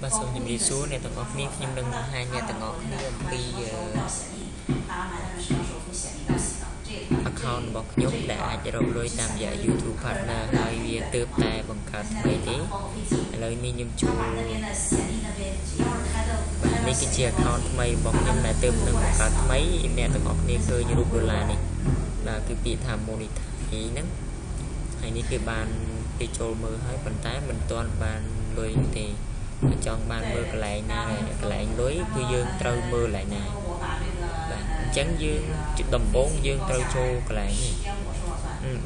បាទសូមជម្រាបសួរអ្នកទាំងអស់គ្នាខ្ញុំនឹងបង្ហាញអ្នកទាំងអស់គ្នាអំពី account របស់ខ្ញុំដែលអាចរកលុយតាមរយៈ YouTube Partner ហើយវាទើបតែបង្កើតថ្មីទេឥឡូវនេះខ្ញុំចូលបាទនេះគឺជា account ថ្មីរបស់ខ្ញុំដែលទើបនឹងបង្កើតថ្មីអ្នកទាំងអស់គ្នាឃើញរូបដុល្លារនេះបាទគឺពាក្យថា monetize ហ្នឹងហើយនេះគឺបានគេចូលមើលហើយប៉ុន្តែមិនទាន់បានលុយទេចង់បានមើលកន្លែងណាកន្លែងលុយគឺយើងត្រូវមើលកន្លែងណាបាទអញ្ចឹងយើងដំបូងយើងត្រូវចូលកន្លែងនេះ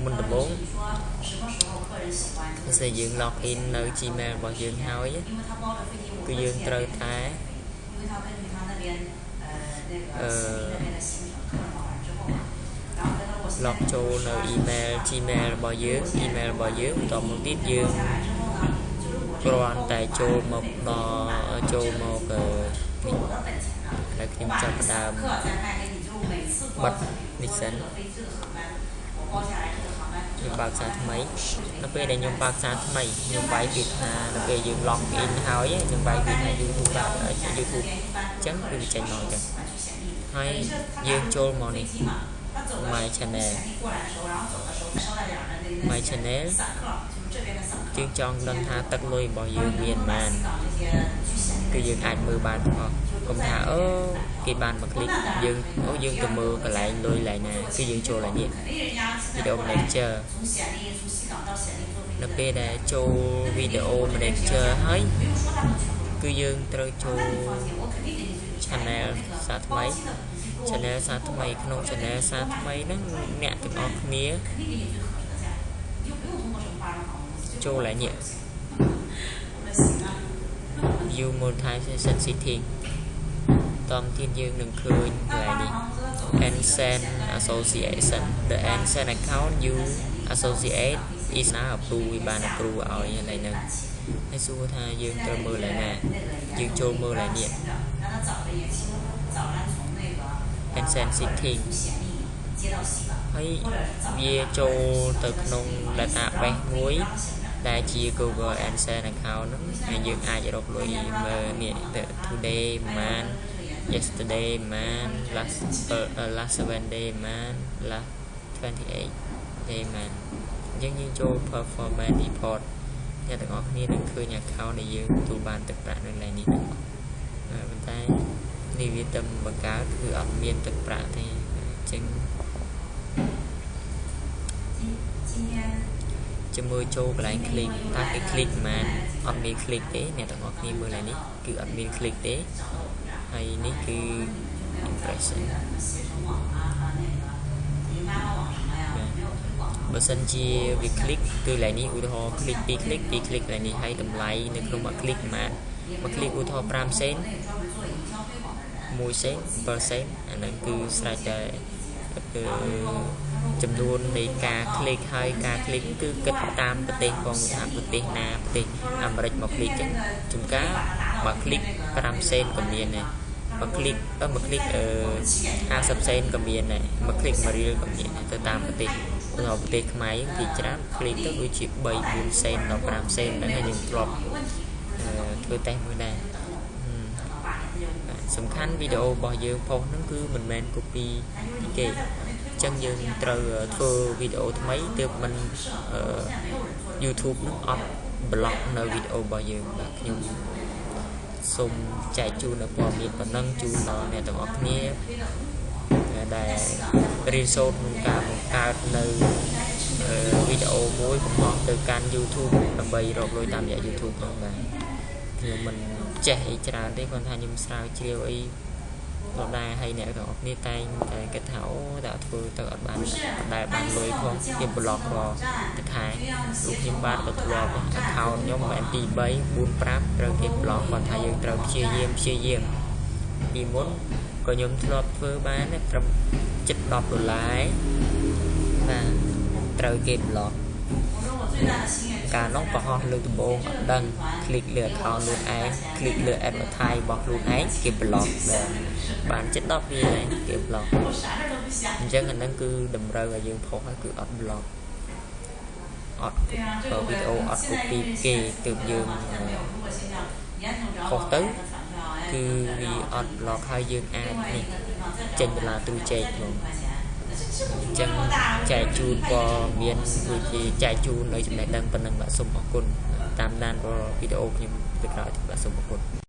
មុនដំបូងបើសិនយើង log in នៅ Gmail របស់យើងហើយគឺយើងត្រូវតែlog ចូលនៅ email Gmail របស់យើង email របស់យើងបន្តមកទៀតយើងគ្រាន់តែចូលមកដល់ចូលមកនេះហើយខ្ញុំចាប់ផ្ដើមបិទនេះសិនខ្ញុំបើកសារថ្មីនៅពេលដែលខ្ញុំបើកសារថ្មីខ្ញុំវាយពាក្យថានៅពេលយើង log in ហើយខ្ញុំវាយពាក្យថា YouTube បាទ YouTube អញ្ចឹងគឺវាចេញមកអញ្ចឹងហើយយើងចូលមកនេះ My Channel My Channel យើងចង់ដឹងថាទឹកលុយរបស់យើងមានប៉ុន្មានគឺយើងអាចមើលបានទាំងអស់កុំថាអូគេបានមកคลิกយើងអូយើងទៅមើលកន្លែងលុយកន្លែងណាគឺយើងចូលឡើងនេះ Video Manager នៅពេលដែលចូល Video Manager ហើយគឺយើងត្រូវចូល Channel សាថ្មី Channel សាថ្មីក្នុង Channel សាថ្មីហ្នឹងអ្នកទាំងអស់គ្នាចូលឡើងនេះ View Monetization Setting តមទៀតយើងនឹងឃើញកន្លែងនេះ AdSense Association the AdSense account you associate is now approved វាបាន approve ឲ្យកន្លែងហ្នឹងហើយសួរថាយើងត្រូវមើលកន្លែងណាយើងចូលមើលកន្លែងនេះ AdSense Setting ហើយវាចូលទៅក្នុង database មួយដែលជា Google AdSense account ហ្នឹងហើយយើងអាចរកលុយមើលនេះ today ប្រហែល yesterday ប្រហែល last 7 day ប្រហែល last 28 day ប្រហែលអញ្ចឹងយើងចូល performance report អ្នកទាំងអស់គ្នានឹងឃើញ account ដែលយើងទទួលបានទឹកប្រាក់នៅកន្លែងនេះទាំងអស់ប៉ុន្តែនេះវាទៅបង្កើតគឺអត់មានទឹកប្រាក់ទេអញ្ចឹងជាមួយចូលកន្លែង click តើគេ click ប៉ុន្មានអត់មាន click ទេអ្នកទាំងអស់គ្នាមើលកន្លែងនេះគឺអត់មាន click ទេហើយនេះគឺ impression បើសិនជាវា click គឺកន្លែងនេះឧទាហរណ៍ click 2 click 2 click កន្លែងនេះហើយតម្លៃនៅក្នុងមួយ click ប៉ុន្មានមួយ click ឧទាហរណ៍5សេន1សេន7សេនអាហ្នឹងគឺស្រេចតែគឺចំនួននៃការ click ហើយការ click គឺគិតតាមប្រទេសផងថាប្រទេសណាប្រទេសអាមេរិកមក click ចឹងចំការបើ click 5សេនក៏មានដែរបើ click មួយ click 50សេនក៏មានដែរមួយ click 1រៀលក៏មានដែរទៅតាមប្រទេសឧទាហរណ៍ប្រទេសខ្មែរយើងគេច្រើន click ទៅដូចជា3 4សេនដល់5សេនហ្នឹងហើយយើងធ្លាប់ធ្វើតេស្តមួយដែរសំខាន់វីដេអូរបស់យើងផុសហ្នឹងគឺមិនមែន copy ពីគេចឹងយើងត្រូវធ្វើវីដេអូថ្មីទើបមិន YouTube នឹងអត់ block នៅវីដេអូរបស់យើងបាទខ្ញុំសូមចែកជូននៅព័ត៌មានប៉ុណ្ណឹងជូនដល់អ្នកទាំងអស់គ្នាដែលរៀនសូត្រក្នុងការបង្កើតនៅវីដេអូមួយបង្ហោះទៅកាន់ YouTube ដើម្បីរកលុយតាមរយៈ YouTube ហ្នឹងបាទខ្ញុំមិនចេះអីច្រើនទេគ្រាន់ថាខ្ញុំស្រាវជ្រាវអីក៏ដែរហើយអ្នកទាំងអស់គ្នាតែងតែគិតថាអូតែធ្វើទៅអត់បានដែលបានលុយផងគេប្លុករាល់ទៅខែលោកខ្ញុំបាទក៏ធ្លាប់ account ខ្ញុំមិនមែន2 3 4 5ត្រូវគេប្លុកគាត់ថាយើងត្រូវព្យាយាមពីមុនក៏ខ្ញុំធ្លាប់ធ្វើបានត្រឹមជិត10ដុល្លារបាទត្រូវគេប្លុកកាលនោះបង្ហោះលើកដំបូងអត់ដឹង click លើ account ខ្លួនឯង click លើ advertise របស់ខ្លួនឯងគេ block ដែរបានជិត10វាឯងគេ block អញ្ចឹងអាហ្នឹងគឺតម្រូវឲ្យយើងផុសហើយគឺអត់ block អត់វីដេអូអត់ copy គេទើបយើងផុស ផុសទៅគឺវាអត់ block ហើយយើងអាចនេះចេញដុល្លារទូចែកហ្មងអញ្ចឹងចែកជូនព័ត៌មានដូចជាចែកជូននៅចំណេះដឹងប៉ុណ្ណឹងបាទសូមអរគុណតាមដានរាល់វីដេអូខ្ញុំទៅក្រោយបាទសូមអរគុណ។